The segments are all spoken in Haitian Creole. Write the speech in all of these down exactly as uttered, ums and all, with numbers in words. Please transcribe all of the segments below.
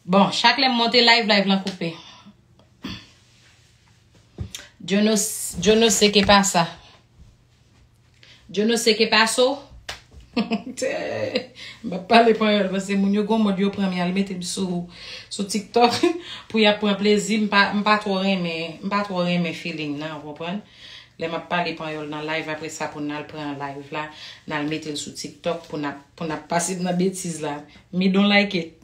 Bon, chak lè m monte live, live lan koupe. Yo no, yo no sé qué pasa. Yo no sé qué pasó. M p ap pale panyòl paske moun yo gon mòd yo pran m y al mete m sou, sou TikTok pou y ap pran plezi. M pa, m pa twò renmen, m pa twò renmen feeling nan, ou konprann? Lè m ap pale panyòl nan live, apre sa pou n al pran live la, n al mete l sou TikTok pou n ap, pou n ap pase nan betiz la. Me don't like it.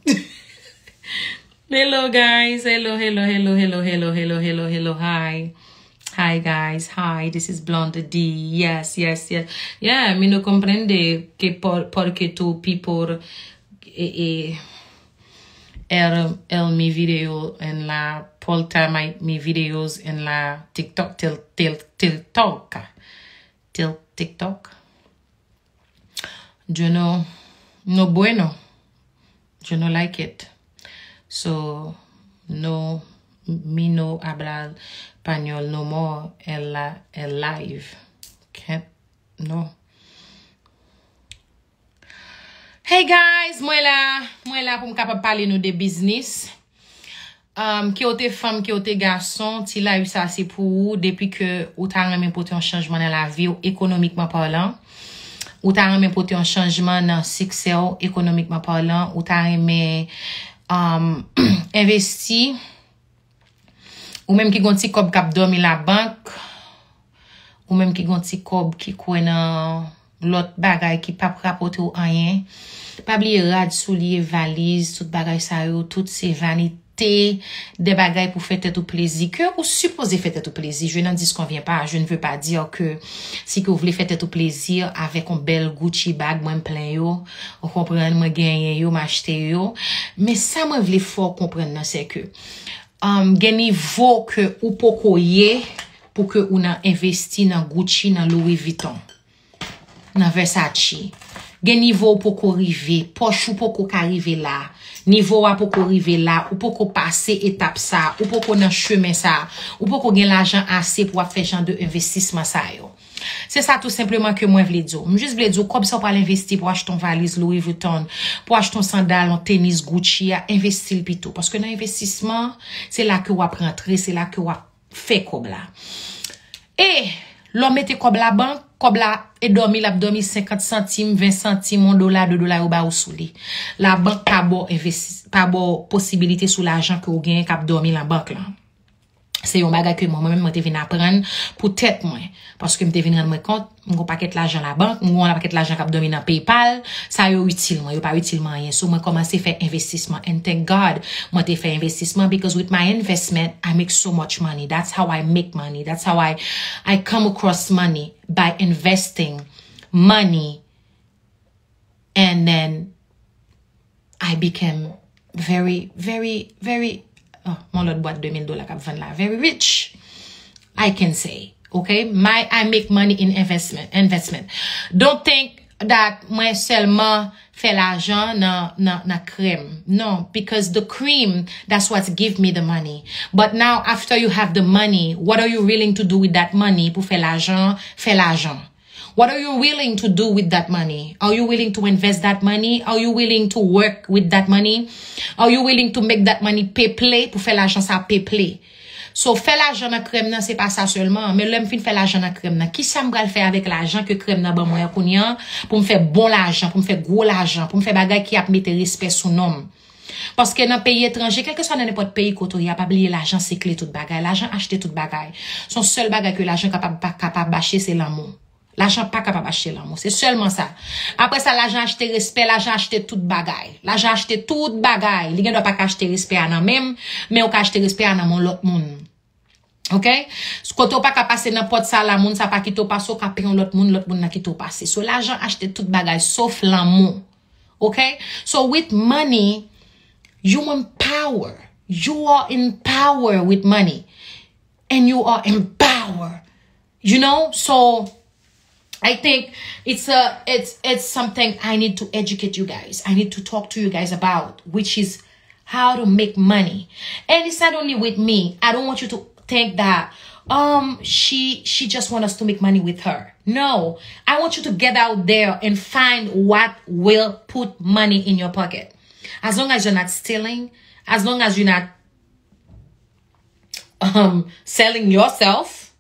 Hello guys, hello, hello, hello, hello, hello, hello, hello, hello, hi. Hi guys, hi, this is Blonde D. Yes, yes, yes. Yeah, mi no comprende que por, por qué tu people eh, eh, el, el mi video en la, porta mi, mi videos en la TikTok, til, til, TikTok. Til, TikTok. Yo no, no bueno. Yo no like it. So, no, mi no habla español no more en la, el live. Can't, no. Hey guys, mwen la, mwen la pou m kapab pale nou de biznis. Um, ke w te fanm, ke w te gason, ti live sa se pou ou, depi ke ou ta renmen pote yon chanjman nan lavi w, ekonomikman palan, ou ta renmen pote yon chanjman nan siksè w, ekonomikman palan, ou ta renmen um, envesti, ou menm ki gon ti kòb k ap dòmi labank, ou menm ki gon ti kòb ki kwè nan lòt bagay ki p ap rapòte w anyen. Pa bliye rad, soulye, valiz, tout bagay sa yo, tout se vanite, de bagay pou fè tèt ou plezi. Ke ou sipoze fè tèt ou plezi. Je n'en dis combien pas, je ne veux pas dire que si ke w vle fè tèt ou plezi avèk yon bèl Gucci bag, mwen m plen yo, ou konprann, mwen genyen yo, m achte yo. Men sa mwen vle fè w konprann nan, se ke um, gen nivo ke ou poko ye pou ke ou nan envesti nan Gucci, nan Louis Vuitton, nan Versace. Gen nivo ou poko rive, pòch ou poko ka rive la, nivo a poko rive la, ou poko pase etap sa, ou poko nan chemen sa, ou poko gen lajan ase pou w ap fè jan de envestisman sa yo. Se sa tou senpleman ke mwen vle di w. M jis vle di w, kòb sa w pral envesti pou achte yon valiz Louis Vuitton, pou achte yon sandal, yon tenis Gucci a, envesti l pito. Paske nan envestisman, se la ke w ap rantre, se la ke w ap fè kòb la. E lè w mete kòb labank, kòb la e dòmi, l ap dòmi senkant santim, ven santim, yon dola, de dola yo ba ou sou li. Labank pa ba w envesti, pa ba w posibilite sou lajan ke w genyen k ap dòmi nan bank lan. Se yon bagay ke mwen, mwen menm, mwen te vin aprann pou tèt mwen. Paske m te vin rann mwen kont, m gon pakèt lajan labank, m gon pakèt lajan k ap dòmi nan PayPal, sa yo itil mwen, yo pa itil mwen anyen. So, mwen kòmanse fè envestisman. And thank God, mwen te fè envestisman, because with my investment, I make so much money. That's how I make money. That's how I, I come across money, by investing money. And then I became very, very, very, oh, mon lòt bwat de mil dola k ap vann la, very rich, I can say. Okay? My, I make money in investment, investment. Don't think that mwen sèlman fè lajan nan, nan, nan krèm. Non, because the cream, that's what give me the money. But now, after you have the money, what are you willing to do with that money pou fè lajan? Fè lajan. What are you willing to do with that money? Are you willing to invest that money? Are you willing to work with that money? Are you willing to make that money peple, pou fè lajan sa peple? So, fè lajan nan krèm nan, se pa sa sèlman. Men lè m fin fè lajan nan krèm nan, kisa m pral fè avèk lajan ke krèm nan ban mwen an kounye a, pou m fè bon lajan, pou m fè gwo lajan, pou m fè bagay ki ap mete respè sou non m? Paske nan peyi etranje, kèlkeswa nan nenpòt peyi kote w ye a, pa bliye lajan se kle tout bagay. Lajan achte tout bagay. Se yon sèl bagay ke lajan kapab, pa kapab achte, se lanmou. Lajan pa kapab achte lanmou. Se sèlman sa. Apre sa, lajan achte respè, lajan achte tout bagay. Lajan achte tout bagay. Li gen dwa pa ka achte respè a nan men m, men ou ka achte respè a nan men yon lòt moun. Ok? Kote w pa ka pase nan pòt sa la, moun sa pa kite w pase, w ka peye yon lòt moun, lòt moun nan kite w pase. So, lajan achte tout bagay, sof lanmou. Ok? So, with money, you empower. You are in power with money. And you are empowered. You know? So, I think it's a it's it's something I need to educate you guys. I need to talk to you guys about, which is how to make money. And it's not only with me. I don't want you to think that um she she just want us to make money with her. No, I want you to get out there and find what will put money in your pocket. As long as you're not stealing, As long as you're not um, selling yourself,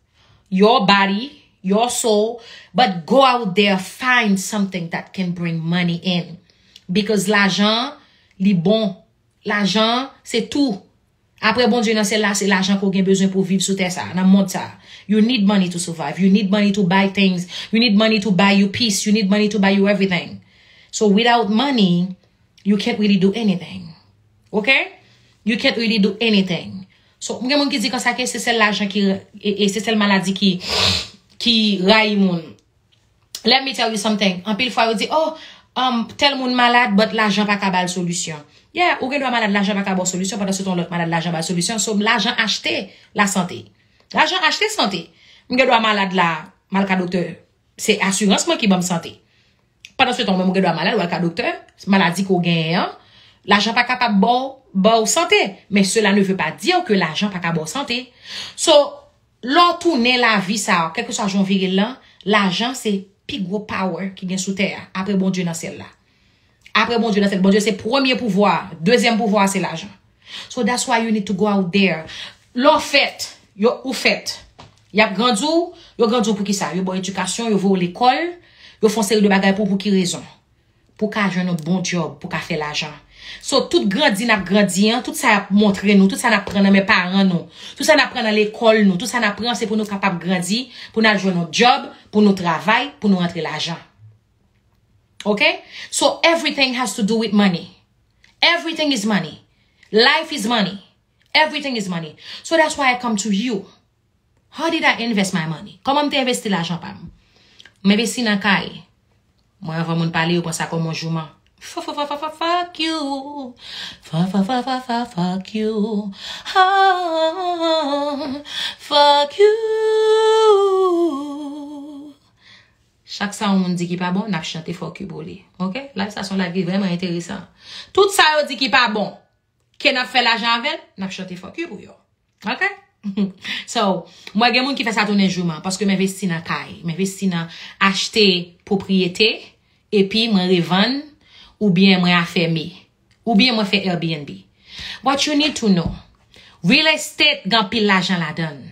your body, your soul, but go out there, find something that can bring money in. Because lajan, li bon. Lajan, se tou. Apre Bondye nan syèl la, se lajan ke w gen bezwen pou w viv sou tè sa, nan mond sa. You need money to survive. You need money to buy things. You need money to buy you peace. You need money to buy you everything. So without money, you can't really do anything. Ok? You can't really do anything. So, gen moun ki di konsa ke se sèl lajan ki, e, e se sèl maladi ki, ki rayi moun. Let me tell you something. Anpil fwa yo di, oh, um, tèl moun malad, but lajan pa ka ba l solisyon. Yeah, ou gen dwa malad, lajan pa ka ba w solisyon, pandan se tan lòt malad, lajan ba l solisyon. So, lajan achte lasante. Lajan achte sante. M gen dwa malad la, m al ka doktè. Se asirans mwen ki ban m sante. Pandan se tan, ou menm ou gen dwa malad, ou al ka doktè, maladi ke w genyen an, lajan pa kapab ba w, ba w sante. Men cela ne veut pas dire que lajan pa ka ba w sante. So, lè w tounen lavi sa a, kèlkeswa jan w vire l lan, lajan se pi gwo power ki gen sou tè a, apre Bondye nan syèl la. Apre Bondye nan syèl, Bondye se premye pouvwa, dezyèm pouvwa a se lajan. So that's why you need to go out there. Lè w fèt, yo, ou fèt. Y ap grandi w, yo grandi w pou ki sa? Yo ba w edikasyon, yo voye w lekòl, yo fè yon seri de bagay pou w, pou ki rezon? Pou w ka jwenn yon bon djòb, pou w ka fè lajan. So, tout grandi n ap grandi an, tout sa y ap montre nou, tout sa n ap pran nan men paran nou, tout sa n ap pran nan lekòl nou, tout sa n ap pran, se pou nou kapab grandi, pou n al jwenn yon djòb, pou nou travay, pou nou rantre lajan. Ok? So, everything has to do with money. Everything is money. Life is money. Everything is money. So, that's why I come to you. How did I invest my money? Kòman m te envesti lajan pa m? M envesti nan kay. Mwen, anvan moun pale, yo pran sa kòm yon jouman. Fa, fa, fa, fa, fa, fuck you. Fa, fa, fa, fa, fa, fuck you. Ah, fuck you. Chak sa yon moun di ki pa bon, n ap chante fuck you pou li. Ok? Live sa se yon live ki vrèman enteresan. Tout sa yo di ki pa bon, ke n ap fè lajan avè l, n ap chante fuck you pou yo. Ok? So, mwen gen moun ki fè sa tounen jouman, paske m envesti nan kay, m envesti nan achte pwopriyete, epi mwen revann, oubyen mwen afème, oubyen mwen fè Airbnb. What you need to know, real estate gen anpil lajan ladan l.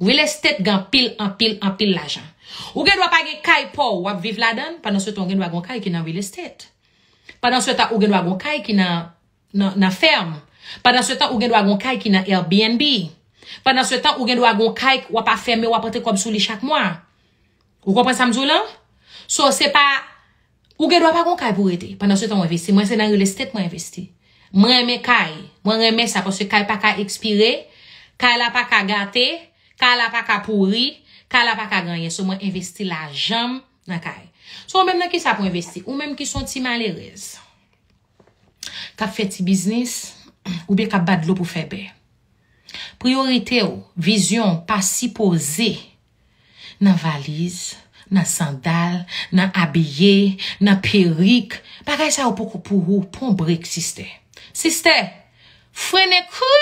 Real estate gen anpil, anpil, anpil lajan. Ou gen dwa pa gen kay pa w, w ap viv ladan l, pandan se tan ou gen dwa gen yon kay ki nan real estate. Pandan se tan ou gen dwa gen yon kay ki nan, nan, nan fèm. Pandan se tan ou gen dwa gen yon kay ki nan Airbnb. Pandan se tan ou gen dwa gen yon kay w ap afème, w ap rantre kòb sou li chak mwa. Ou konprann sa m di w lan? So, se pa, ou gen dwa pa gen yon kay pou w rete. Pandan se tan w envesti. Mwen se nan real estate mwen envesti. Mwen renmen kay. Mwen renmen sa paske kay pa ka ekspire. Kay la pa ka gate. Kay la pa ka pouri. Kay la pa ka gen anyen. So, mwen envesti lajan m nan kay. So, ou menm nan kisa pou w envesti? Ou menm ki se yon ti malerèz k ap fè ti biznis, oubyen k ap bat dlo pou fè bè. Priyorite w, vizyon w pa sipoze nan valiz, nan sandal, nan abiye, nan perik. Bagay sa yo poko pou ou, pran yon brek, sistè. Sistè, frennen krip!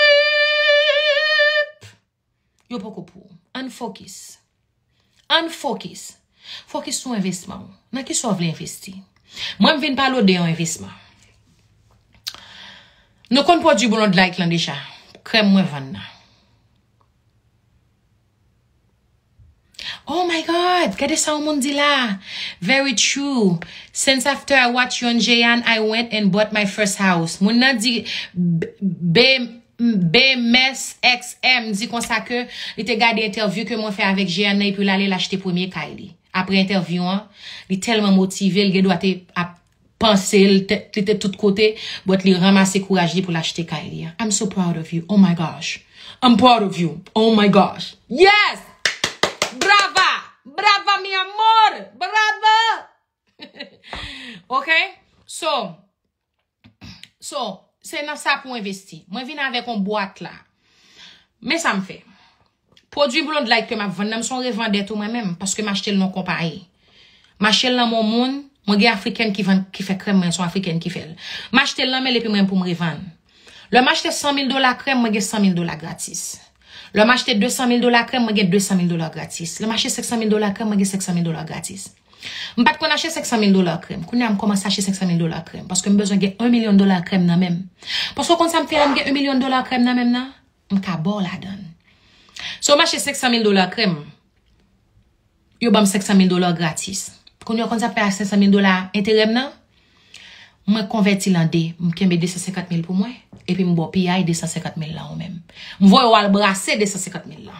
Yo poko pou ou. Ann fokis. Ann fokis. Fokis sou envestiman w. Nan kisa w vle envesti? Mwen, m vin pale w de yon envestiman. Nou konn pwodui Blonde Like lan deja. Krèm mwen vann nan. Oh my God, gade sa yon moun di la. Very true. Since after I watch you and Jeanne, I went and bought my first house. Moun nan di, B-, B-, B M S X M di konsa ke li te gade entèvyou ke mwen fè avèk Jeanne nan, epi l ale l achte premye kay li. Apre entèvyou an, li tèlman motive, li gen dwa te ap panse, li te, li te tout kote, but li ranmase kouraj li pou l achte kay li an. I'm so proud of you. Oh my gosh. I'm proud of you. Oh my gosh. Yes! Brava! Brava, mi amor! Brava! Ok? So, so, se nan sa pou envesti. Mwen vin avèk yon bwat la. Men sa m fè. Pwodui Blonde Like ke m ap vann nan, m se yon revandè tou mwen menm, paske m achte l nan yon konpayi. M achte l nan men yon moun, mwen gen Afriken ki vann, ki fè krèm mwen, se yon Afriken ki fè l. M achte l nan men l epi mwen pou m revann. Lè m achte san mil dola krèm, mwen gen san mil dola gratis. Lè m achte de san mil dola krèm, mwen gen de san mil dola gratis. Lè m achte senk san mil dola krèm, mwen gen senk san mil dola gratis. M pa t konn achte senk san mil dola krèm. Kounye a m kòmanse achte senk san mil dola krèm. Paske m bezwen gen yon milyon dola krèm nan men m. Paske w konn sa m fè lè m gen yon milyon dola krèm nan men m nan? M ka ba w ladan l. So, m achte senk san mil dola krèm. Yo ban m senk san mil dola gratis. Kounye a w konn sa m fè ak senk san mil dola enterè m nan? Mwen konvèti l an de. M kenbe de san senkant mil pou mwen. Epi m ba w piyay de san senkant mil la ou menm. M voye w al brase de san senkant mil la.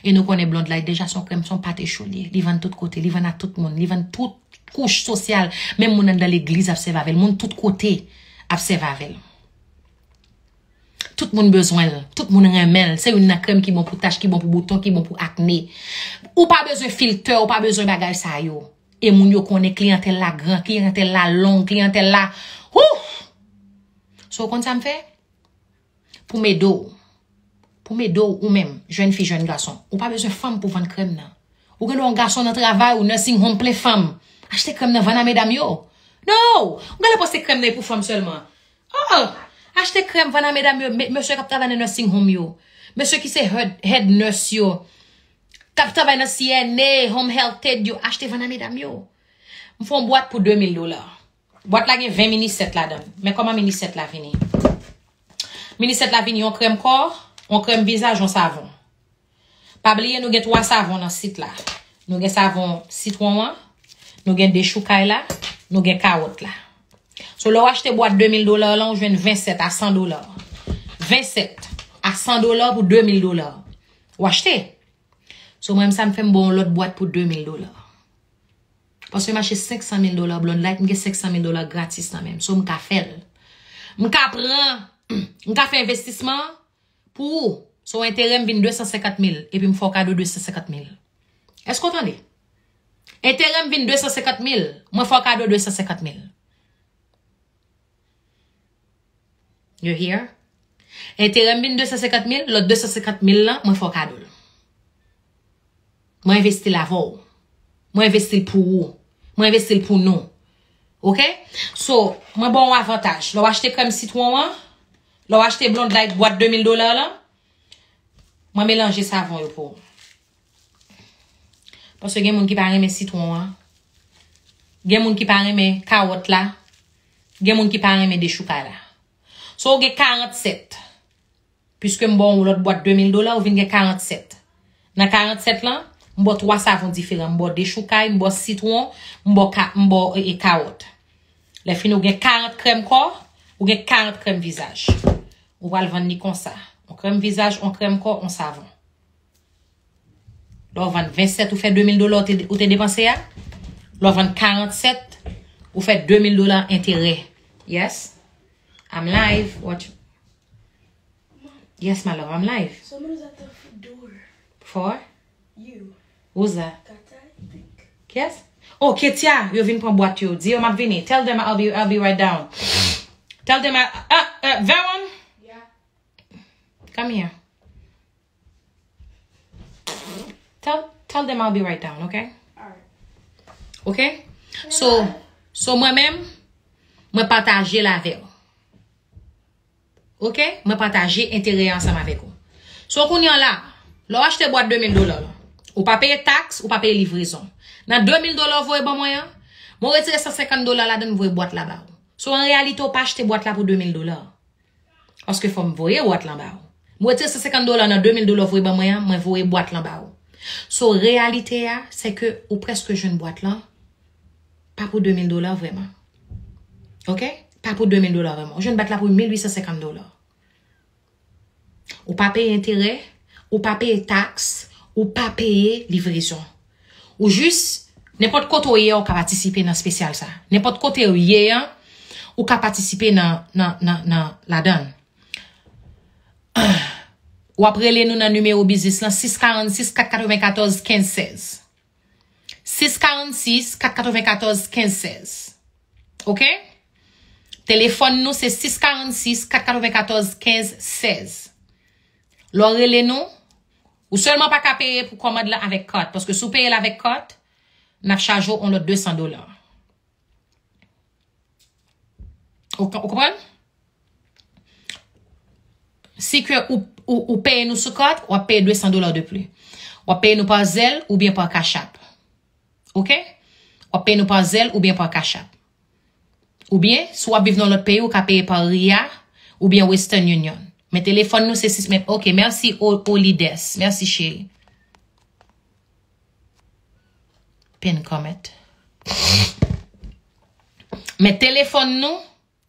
E nou konnen Blonde Light deja se yon krèm, se yon pate cho li ye. Li vann tout kote, li vann a tout moun, li vann tout kouch sosyal. Menm moun anndan legliz ap sèvi avè l, moun tout kote ap sèvi avè l. Tout moun bezwen l, tout moun renmen l. Se youn nan krèm ki bon pou tach, ki bon pou bouton, ki bon pou akne. Ou pa bezwen filtè, ou pa bezwen bagay sa yo. E moun yo konnen kliyantèl la gran, kliyantèl la long, kliyantèl la. Wouh! So, w konn sa m fè? Pou m ede w. Pou m ede w ou menm, jèn fi, jèn gason. Ou pa bezwen fanm pou vann krèm nan. Ou gen dwa yon gason nan travay ou, nursing home plen fanm. Achte krèm nan, vann a medam yo. No! Ou genlè panse krèm nan e pou fanm sèlman. Oh! Achte krèm, vann a medam yo, me- mesye k ap travay nan nursing home yo. Mesye ki se head, head nurse yo. K ap travay nan C N A, home health aide yo. Achte, vann a medam yo. M fè yon bwat pou de mil dola. Bwat la gen ven mini sèt ladan l. Men kòman mini sèt la vini? Mini sèt la vini yon krèm kò, yon krèm vizaj, yon savon. Pa bliye nou gen twa savon nan sit la. Nou gen savon sitwon an, nou gen dechoukay la, nou gen kawòt la. So, lè w achte bwat de mil dola lan, ou jwenn ven sèt a san dola. Ven sèt a san dola pou de mil dola. Ou achte. So, mwen menm sa m fè, m ba w yon lòt bwat pou de mil dola. Paske m achte senk san mil dola Blonde Light, m gen senk san mil dola gratis nan men m. So, m ka fè l. M ka pran, m ka fè envestisman an pou ou. So, enterè m vin de san senkant mil, epi m fè w kado de san senkant mil. Èske w tande? Enterè m vin de san senkant mil, mwen fè w kado de san senkant mil. You hear? Enterè m vin de san senkant mil, lòt de san senkant mil lan, mwen fè w kado l. Mwen envesti l avè w. Mwen envesti l pou ou. Mwen envesti l pou nou. Oke? So, mwen ba w yon avantaj. Lè w achte krèm sitwon an, lè w achte Blonde Light bwat de mil dola lan, mwen melanje savon yo pou ou. Paske gen moun ki pa renmen sitwon an. Gen moun ki pa renmen kawòt la. Gen moun ki pa renmen dechoukay la. So, ou gen karant sèt. Piske m ba w yon lòt bwat de mil dola, ou vin gen karant sèt. Nan karant sèt lan, m ba w twa savon diferan. M ba w dechoukay, m ba w sitwon, m ba w ka, m ba w, e, e, kawòt. Lè fini, ou gen karant krèm kò, ou gen karant krèm vizaj. Ou pral vann li konsa. Yon krèm vizaj, yon krèm kò, yon savon. Lè w vann ven sèt, ou fè de mil dola ou te, ou te depanse a. Lè w vann karant sèt, ou fè de mil dola enterè. Yes. I'm live. What? Yes, my love, I'm live. Someone is at the door. For? You. Who's that? Kata, I think. Yes? Oh, Ketia, yo vin pran bwat yo. Di yo m ap vini. Tell them I'll be, I'll be right down. Tell them I, uh, uh, Veron? Yeah. Come here. Tell, tell them I'll be right down, okay? Alright. Okay? So, so mwen menm, mwen pataje l avè w. Oke? Mwen pataje enterè ansanm avèk ou. So, kounye a la, lè w achte bwat de mil dola la, ou pa peye taks, ou pa peye livrezon. Nan de mil dola ou voye ban mwen an, mwen retire san senkant dola ladan l, m voye bwat la ba ou. So, an reyalite, ou pa achte bwat la pou de mil dola. Paske fò m voye bwat lan ba ou. Mwen retire san senkant dola nan de mil dola ou voye ban mwen an, mwen voye bwat lan ba ou. So, reyalite a, se ke ou prèske jwenn bwat lan, pa pou de mil dola vrèman. Oke? Pa pou de mil dola vrèman. Ou jwenn bwat la pou mil uit san senkant dola. Ou pa peye enterè, ou pa peye taks, ou pa peye livrezon. Ou jis, nenpòt kote w ye a, ou ka patisipe nan espesyal sa. Nenpòt kote w ye a, ou ka patisipe nan, nan, nan, nan ladan l. W ap rele nou nan nimewo biznis lan, sis karannsis kat katrevenkatòz kenz sèz. Sis karannsis kat katrevenkatòz kenz sèz. Oke? Telefòn nou se sis karannsis kat katrevenkatòz kenz sèz. Lè w rele nou, ou sèlman pa ka peye pou kòmand lan avèk kat, paske si w peye l avèk kat, n ap chaje w yon lòt de san dola. Ou, ou konprann? Si ke ou, ou, ou peye nou sou kat, w ap peye de san dola de plis. W ap peye nou pa Zelle oubyen pa Cash App. Oke? W ap peye nou pa Zelle oubyen pa Cash App. Oubyen, si w ap viv nan lòt peyi, ou ka peye pa Ria oubyen Western Union. Men telefòn nou se sis, men, ok, mèsi, O- Olides. Mèsi, cheri. Pin comment. Men telefòn nou,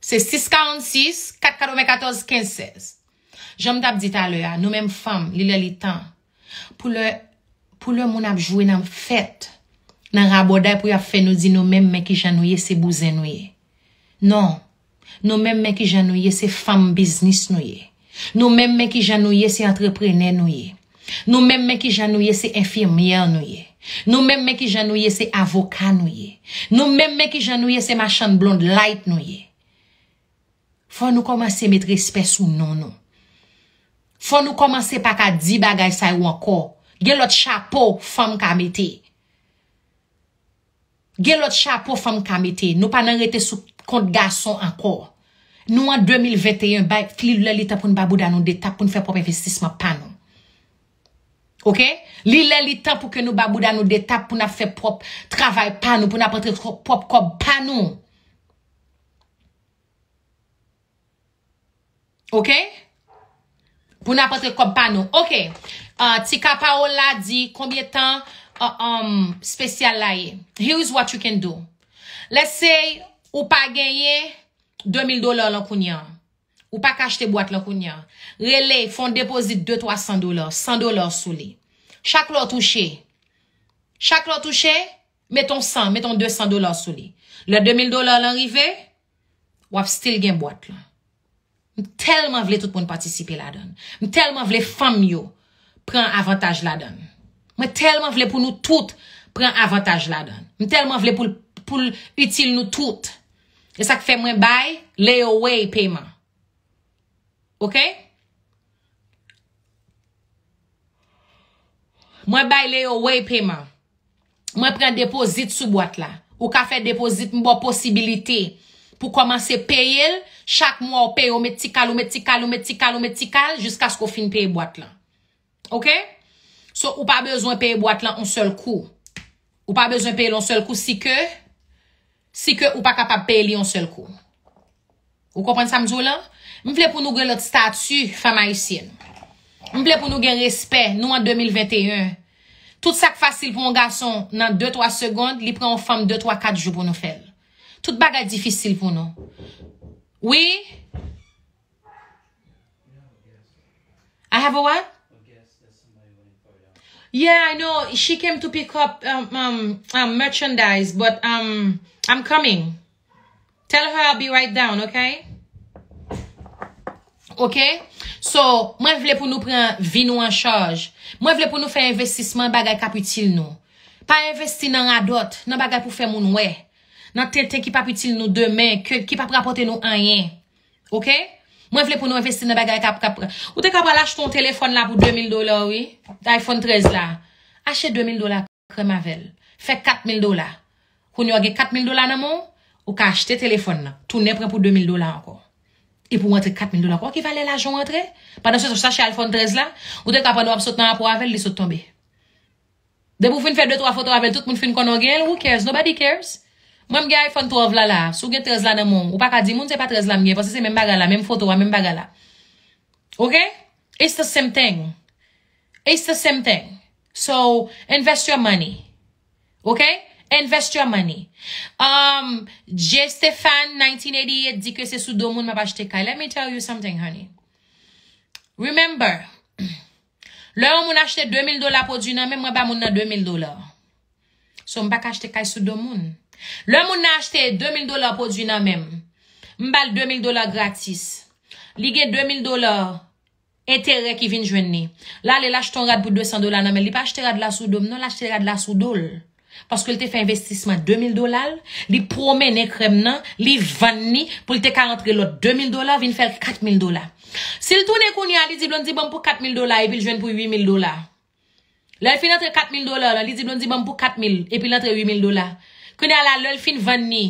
se sis karannsis, kat katrevenkatòz, kenz sèz. Jan m t ap di talè a, nou menm fanm, li lè li tan. Pou lè, pou lè moun ap jwe nan fèt, nan rabòday pou y ap fè nou di nou menm men kijan nou ye, se bouzen nou ye. Non. Nou menm men kijan nou ye, se fanm biznis nou ye. Nou menm men kijan nou ye, se antreprenè nou ye. Nou menm men kijan nou ye, se enfimyè nou ye. Nou menm men kijan nou ye, se avoka nou ye. Nou menm men kijan nou ye, se machann blond light nou ye. Fò nou kòmanse met respè sou non nou. Fò nou kòmanse pa ka di bagay sa yo ankò. Gen lòt chapo fanm ka mete. Gen lòt chapo fanm ka mete. Nou pa nan rete sou kont gason ankò. Nou an de mil venteyen, bay, li lè li tan pou n ba bouda nou de tap pou n fè pwòp envestisman pa nou. Ok? Li lè li tan pou ke nou ba bouda nou de tap pou n ap fè pwòp travay pa nou, pou n ap antre pwòp kòb pa nou. Ok? Pou n ap antre kòb pa nou. Ok. Ah, Tika Paola di, konbyen tan, ah, um, spesyal la ye? Here is what you can do. Let's say, ou pa genyen de mil dola lan kounye a. Ou pa ka achte bwat lan kounye a. Rele, fè yon depozit de twa san dola, san dola sou li. Chak lè w touche, chak lè w touche, met yon san, met yon de san dola sou li. Lè de mil dola lan rive, w ap still gen bwat lan. M tèlman vle tout moun patisipe ladan l. M tèlman vle fanm yo pran avantaj ladan l. Mwen tèlman vle pou nou tout pran avantaj ladan l. M tèlman vle pou l, pou l itil nou tout. E sa k fè mwen bay layaway payment. Ok? Mwen bay layaway payment. Mwen pran depozit sou bwat la. Ou ka fè depozit, m ba w posibilite pou kòmanse peye l. Chak mwa ou peye, ou met ti kal, ou met ti kal, ou met ti kal, ou met ti kal, jiskaske w fin peye bwat lan. Ok? So, ou pa bezwen peye bwat lan yon sèl kou. Ou pa bezwen peye l yon sèl kou si ke, si ke ou pa kapab peye li yon sèl kou. Ou konprann sa m di w lan? M vle pou nou gen lòt stati, fanm ayisyèn. M vle pou nou gen respè, nou an de mil venteyen. Tout sa k fasil pou yon gason nan de, twa segond, li pran yon fanm de, twa, kat jou pou nou fè l. Tout bagay difisil pou nou. Wi? I have a what? Yeah, I know. She came to pick up um, um, um, merchandise, but um, I'm coming. Tell her I'll be right down, okay? Ok? So, mwen vle pou nou pran vi nou an chaj. Mwen vle pou nou fè envestisman bagay k ap itil nou. Pa envesti nan radòt, nan bagay pou fè moun wè. Nan tenten ki p ap itil nou demen, ke, ki p ap rapòte nou anyen. Ok? Mwen vle pou nou envesti nan bagay k ap, k ap, ou te ka pral achte yon telefòn la pou de mil dola, wi. iPhone trèz la. Achte de mil dola, krèm avè l. Fè kat mil dola. Kounye a w gen kat mil dola nan men w, ou ka achte telefòn nan. Tounen pran pou de mil dola ankò. Epi w antre kat mil dola ankò. Ki valè lajan w antre? Pandan se tan, w achte iPhone trèz la, ou te ka pandan w ap sot nan rapò avè l, li sot tonbe. Depi w fin fè de, twa foto avè l, tout moun fin konnen w genyen l, who cares? Nobody cares. Mwen, m gen iPhone twelve la, la. Si w gen trèz la nan men w, ou pa ka di moun se pa trèz la m gen, paske se menm bagay la, menm foto a, menm bagay la. Ok? It's the same thing. It's the same thing. So, invest your money. Ok? Invest your money. Um, J Stefan nineteen eighty-eight di ke se sou do moun m ap achte kay. Let me tell you something, honey. Remember, lè yon moun achte de mil dola pwodui nan men m, mwen ba moun nan de mil dola. So, m pa ka achte kay sou do moun. Lè moun nan achte de mil dola pwodui nan men m, m ba l de mil dola gratis. Li gen de mil dola enterè ki vin jwenn li. L ale, l achte yon rad pou de san dola nan men l. Li pa achte rad la sou do m, non, l achte rad la sou do l. Paske l te fè envestisman de mil dola l, li pwomennen krèm nan, li vann li, pou l te ka rantre lòt de mil dola, vin fè l kat mil dola. Si l tounen kounye a, li di Blondy ban m pou kat mil dola, epi l jwenn pou uit mil dola. Lè l fin antre kat mil dola lan, li di Blondy ban m pou kat mil, epi l antre uit mil dola. Kounye a la, lè l fin vann li,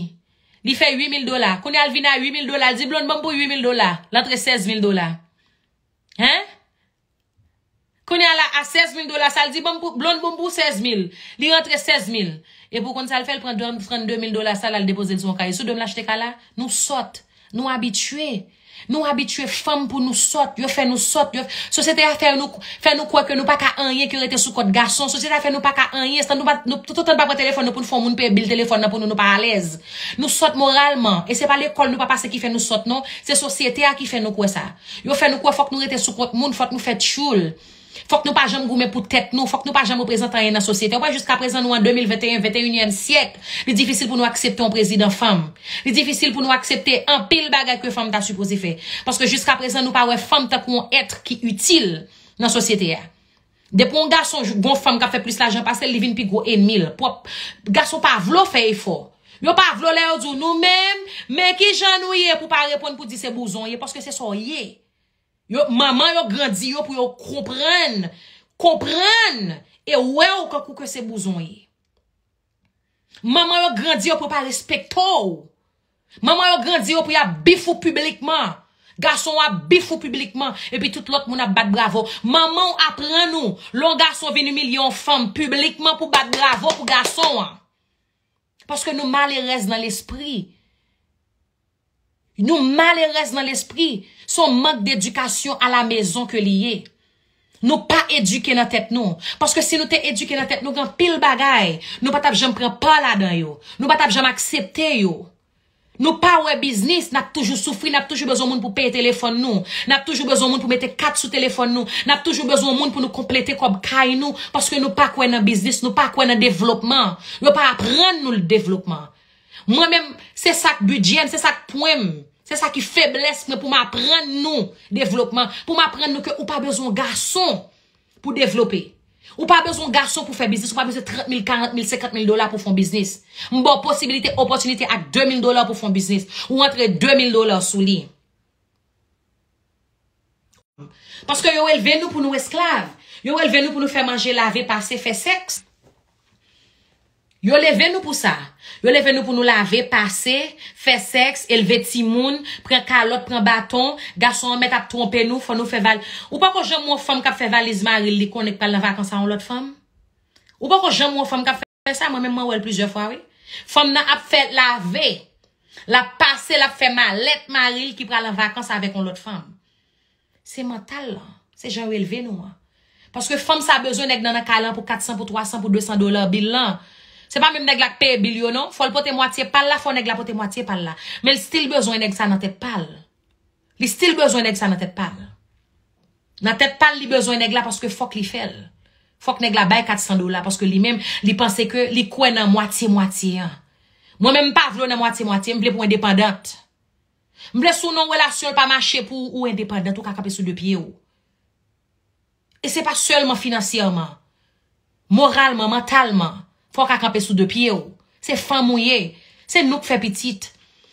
li fè uit mil dola. Kounye a l vin a uit mil dola, l di Blondy ban m pou uit mil dola, l antre sèz mil dola. Hein? Kounye a la, a sèz mil dola sa, l di, "Ban m pou, blonn, ban m pou sèz mil." Li rantre sèz mil. Epi w konn sa l fè, l pran trannde mil dola sa, l al depoze l sou yon kay. Sou do m l achte kay la, nou sòt, nou abitye. Nou abitye fanm pou nou sòt, yo fè nou sòt, yo, sosyete a fè nou, fè nou kwè ke nou pa ka anyen, ke rete sou kont gason. Sosyete a fè nou pa ka anyen, san nou pa, nou, toutotan n pa pran telefòn nou pou n fè yon moun peye bil telefòn nan pou nou, nou pa alèz. Nou sòt moralman. E se pa lekòl nou pa pase ki fè nou sòt, non. Se sosyete a ki fè nou kwè sa. Yo fè nou kwè fòk nou rete sou kont moun, fòk nou fè tchoul. Fòk nou pa janm goumen pou tèt nou, fòk nou pa janm reprezante anyen nan sosyete. Ou wè, jiskaprezan nou an de mil venteyen, venteyinyèm syèk, li difisil pou nou aksepte yon prezidan fanm. Li difisil pou nou aksepte anpil bagay ke fanm ta sipoze fè. Paske jiskaprezan nou pa wè fanm tankou yon èt ki itil nan sosyete a. Depi yon gason jou- gon fanm k ap fè plis lajan pase l, li vin pi gwo enmi l. Pwòp gason pa vle w fè efò. Yo pa vle w lè yo di w, "Nou menm, men ki jan nou ye?" Pou pa reponn pou di se bouzon w ye, paske se sa w ye. Yo, manman yo grandi yo pou yo konprann, konprann e wè w kankou ke se bouzon w ye. Manman yo grandi yo pou yo pa respekte w. Manman yo grandi yo pou y ap bif ou piblikman. Gason w ap bif ou piblikman, epi tout lòt moun ap bat bravo. Manman w aprann ou, lè yon gason vin imilye yon fanm piblikman pou bat bravo pou gason an. Paske nou malerèz nan lespri. Nou malerèz nan lespri. Se yon mank dedikasyon a la mezon ke li ye. Nou pa edike nan tèt nou. Paske si nou te edike nan tèt nou, gen anpil bagay nou pa t ap janm pran pa ladan yo. Nou pa t ap janm aksepte yo. Nou pa wè biznis, n ap toujou soufri, n ap toujou bezwen moun pou peye telefòn nou. N ap toujou bezwen moun pou mete kat sou telefòn nou. N ap toujou bezwen moun pou nou konplete kòb kay nou, paske nou pa kwè nan biznis, nou pa kwè nan devlopman. Yo pa aprann nou devlopman. Mwen menm, se sa k bidjè m, se sa k pwen m, se sa ki feblès mwen pou m aprann nou devlopman, pou m aprann nou ke ou pa bezwen yon gason pou devlope. Ou pa bezwen yon gason pou fè biznis, ou pa bezwen trant mil, karant mil, senkant mil dola pou fè yon biznis. M ba w posibilite, opòtinite ak de mil dola pou fè yon biznis. Ou antre de mil dola sou li. Paske yo elve nou pou nou esklav. Yo elve nou pou nou fè manje, lave, pase, fè sèks. Yo leve nou pou sa. Yo leve nou pou nou lave, pase, fè sèks, elve timoun, pran kalòt, pran baton. Gason an mèt ap twonpe nou, fò nou fè val. Ou poko janm wè yon fanm k ap fè valiz mari l, li konnen k pral nan vakans a yon lòt fanm? Ou poko janm wè yon fanm k ap fè sa? Mwen menm mwen wè l plizyè fwa, wi. Fanm nan ap fè lave. L ap pase, l ap fè malèt mari l ki pral an vakans avèk yon lòt fanm. Se mantal lan. Se jan yo elve nou an. Paske fanm sa bezwen nèg nan nan kay lan pou kat san, pou twa san, pou de san dola bil lan. Se pa menm nèg la k peye bil yo non. Fò l pote mwatye pa l la, fò nèg la pote mwatye pa l la. Men l still bezwen nèg sa nan tèt pa l. Li still bezwen nèg sa nan tèt pa l. Nan tèt pa l, li bezwen nèg la paske fòk li fè l. Fòk nèg la bay kat san dola paske li menm, li panse ke li kwè nan mwatye mwatye an. Mwen menm, m pa vle w nan mwatye mwatye, m vle pou w endepandant. M vle si w nan yon relasyon, l pa mache pou ou endepandant, ou ka kanpe sou de pye w. E se pa sèlman finansyèman, moralman, mantalman, fò w ka kanpe sou de pye w. Se fanm ou ye. Se nou k fè pitit.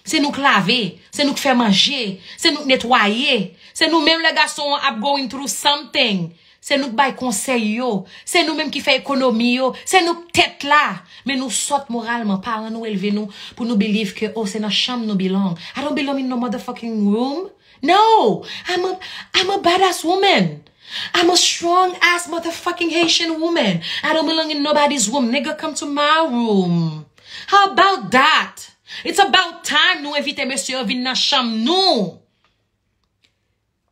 Se nou k lave. Se nou k fè manje. Se nou k netwaye. Se nou menm lè gason an ap going through something. Se nou k bay konsèy yo. Se nou menm ki fè ekonomi yo. Se nou k tèt la. Men nou sòt moralman. Paran nou elve nou pou nou believe ke, oh, se nan chanm nou belong. I don't belong in no motherfucking room. No, I'm a, I'm a badass woman. I'm a strong ass motherfucking Haitian woman. I don't belong in nobody's room. Nigga, come to my room. How about that? It's about time nou envite mesye yo vin nan chanm nou.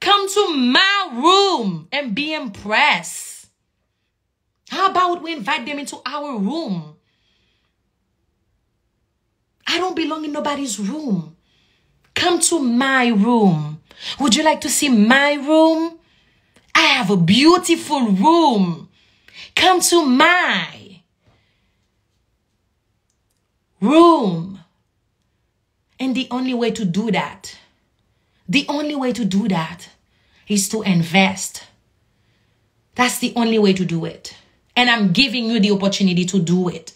Come to my room and be impressed. How about we invite them into our room? I don't belong in nobody's room. Come to my room. Would you like to see my room? I have a beautiful room. Come to my room. And the only way to do that, the only way to do that is to invest. That's the only way to do it. And I'm giving you the opportunity to do it.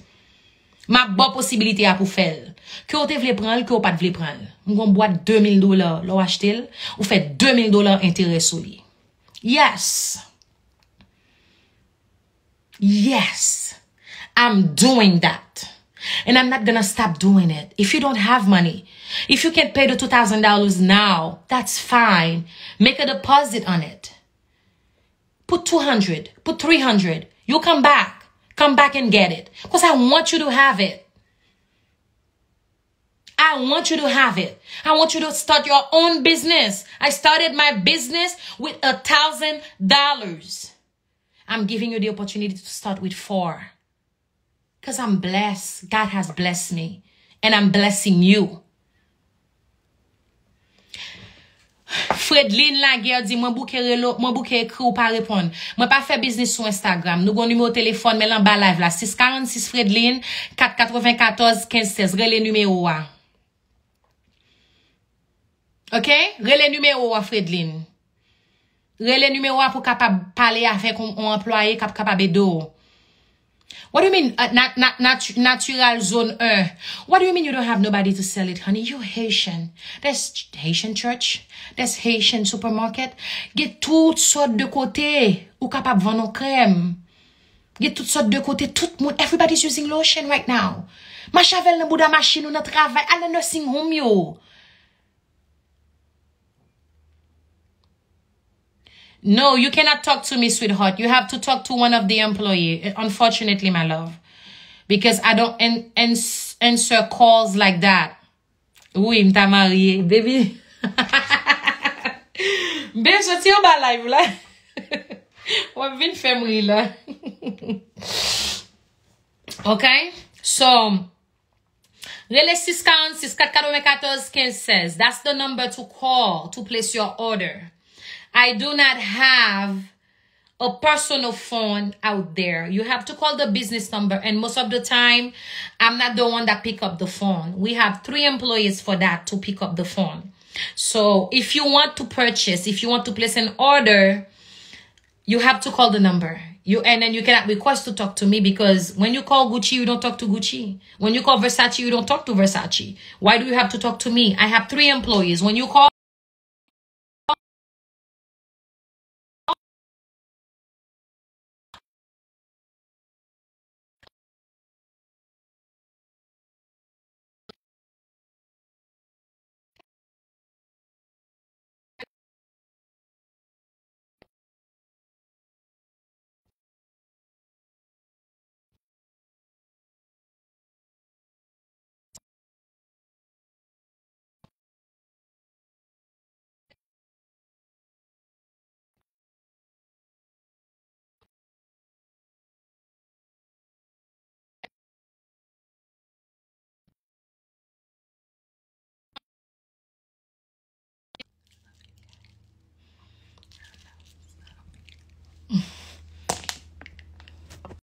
M ap ba w posibilite a pou fè l. Ke w te vle pran l, ke w pa t vle pran l. M gon bwat de mil dola, lè w achte l, ou fè de mil dola enterè sou li. Yes. Yes, I'm doing that. And I'm not gonna stop doing it. If you don't have money, if you can't pay the two thousand dollars now, that's fine. Make a deposit on it. Put two hundred, put three hundred. You come back. Come back and get it. Because I want you to have it. I want you to have it. I want you to start your own business. I started my business with a thousand dollars. I'm giving you the opportunity to start with four. Because I'm blessed. God has blessed me. And I'm blessing you. Fredline Laguerre di, mwen bouke relo, mwen bouke ekri ou pa reponn. Mwen pa fè biznis sou Instagram. Nou gon nimewo telefòn, men l anba live la. Sis karannsis Fredline, kat katrevenkatòz kenz sèz. Rele nimewo a. Ok? Rele nimewo a, Fredline. Rele nimewo a pou kapab pale avèk yon, yon anplwaye k ap kapab ede w. What do you mean, uh, nat, nat, nat, natural zone un? What do you mean you don't have nobody to sell it, honey? You Haitian. There's Haitian church. There's Haitian supermarket. Gen tout sòt de kote ou kapab vann yon krèm. Gen tout sòt de kote, tout moun, everybody's using lotion right now. Mache avè l nan bouda machin ou nan travay, al nan nursing home yo. No, you cannot talk to me, sweetheart. You have to talk to one of the employee, unfortunately, my love. Because I don't an- ans- answer calls like that. Wi, m ta marye, baby. Ben, soti anba live la. W ap vin fè m ri la. Ok? So, rele sis karannsis kat katrevenkatòz kenz sèz. That's the number to call to place your order. I do not have a personal phone out there. You have to call the business number, and most of the time, I'm not the one that pick up the phone. We have three employees for that to pick up the phone. So if you want to purchase, if you want to place an order, you have to call the number. You and then you cannot request to talk to me, because when you call Gucci, you don't talk to Gucci. When you call Versace, you don't talk to Versace. Why do you have to talk to me? I have three employees. When you call